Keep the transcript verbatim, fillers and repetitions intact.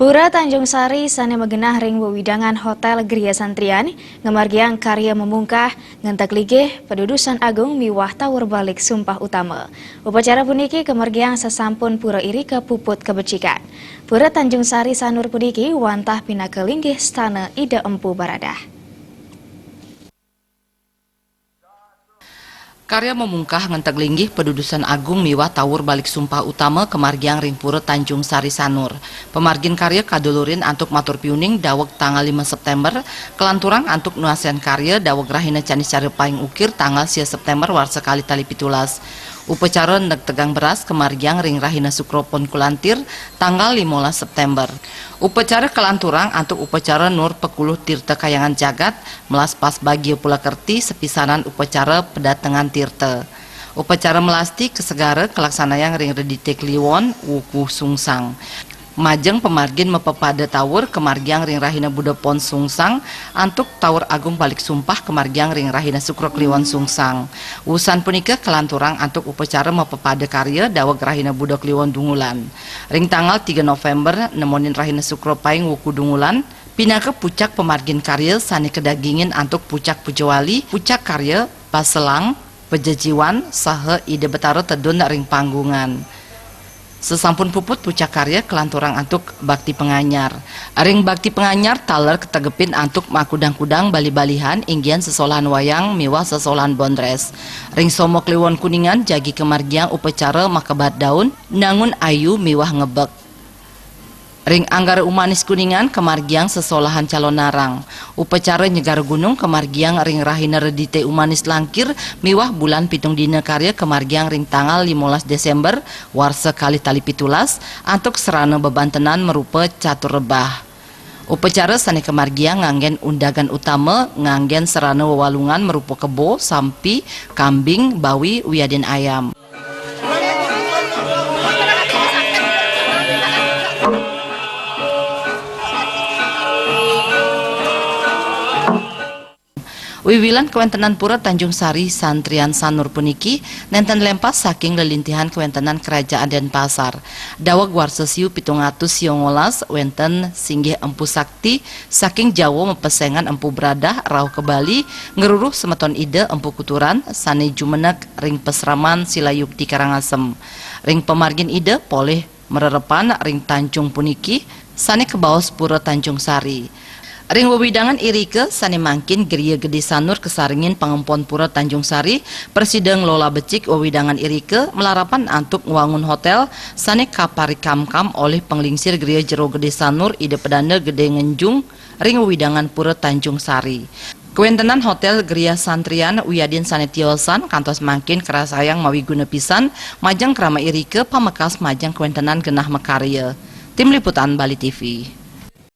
Pura Tanjung Sari sané magenah ring wewidangan Hotél Griya Santrian ngamargiang karya mamungkah ngentek linggih padudusan agung miwah tawur balik sumpah utama. Upacara puniki kamargiang sasampun pura irika puput kabecikan. Pura Tanjung Sari Sanur puniki wantah pinaka linggih stana Ida Empu Baradah. Karya mamungkah ngentek linggih padudusan agung miwah tawur balik sumpah utama kamargiang ring Pura Tanjung Sari Sanur. Pamargin karya kadulurin antuk matur piuning daweg tanggal lima September, kalanturang antuk nuasian karya daweg rahina Caniscara paing ukir tanggal sia September warsa kalih tali pitulas. Upacara negtegang beras kamargiang ring rahina Sukra pon kulantir tanggal limolas September. Upacara kalanturang antuk upacara Nur Pekuluh Tirta Kayangan Jagat, melas pas bagia pulakerti sapisanan upacara pedatengan tirta. Upacara melasti kasegara kalaksanayang ring Redite Kliwon, Wuku Sungsang. Majeng pamargin mapapada tawur kamargiang ring rahina Buda Pon Sungsang, antuk tawur agung balik sumpah kamargiang ring rahina Sukra Kliwon Sungsang. Wusan punika kalanturang antuk upacara mapapada karya daweg rahina Buda Kliwon Dungulan. Ring tanggal tiga November, nemonin rahina Sukra paing Wuku Dungulan, pinaka pucak pamargin karya sané kadagingin antuk pucak pujawali, pucak karya, paselang, pajejiwan, saha Ida Betara tedun ring panggungan. Sasampun puput pucak karya kalanturang antuk bakti panganyar. Ring bakti panganyar taler kategepin antuk makudang-kudang bali-balihan inggihan sesolahan wayang miwah sesolahan bondres. Ring Somo Kliwon Kuningan jagi kamargiang upacara makabat daun, nangun ayu miwah ngebek. Ring Anggara Umanis Kuningan kamargiang sesolahan calonarang. Upacara Nyegara Gunung kamargiang ring rahina Redite Umanis Langkir miwah bulan pitung dina karya kamargiang ring tanggal limolas Desember warsa kalih tali pitulas antuk sarana bebantenan marupa catur rebah. Upacara sané kamargiang nganggén undagan utama, nganggén sarana wewalungan marupa kebo, sampi, kambing, bawi, wiadin ayam. Wiwilan kawéntenan Pura Tanjung Sari Santrian Sanur puniki nénten lempas saking lelintihan kawéntenan Kerajaan Denpasar. Daweg warsa siu pitung atus siongolas wénten singgih Empu Sakti saking Jawa mapesengan Empu Bradah rauh ka Bali ngruruh semeton Ida Empu Kuturan sané jumeneng ring pasraman Silayukti Karangasem. Ring pamargin Ida polih marerepan ring tanjung puniki sané kabaos Pura Tanjung Sari. Ring wewidangan irika sané mangkin Griya Gedé Sanur kasarengin pangempon Pura Tanjung Sari, prasida nglola becik wewidangan irika malarapan antuk ngwangun hotél sané kaparikamkam olih panglingsir Griya Jero Gedé Sanur Ida Pedanda Gedé Ngenjung ring wewidangan Pura Tanjung Sari. Kawéntenan Hotél Griya Santrian wiadin sané tiosan kantos mangkin karasayang mawiguna pisan majeng krama irika pamekas majeng kawéntenan genah makarya. Tim Liputan Bali T V.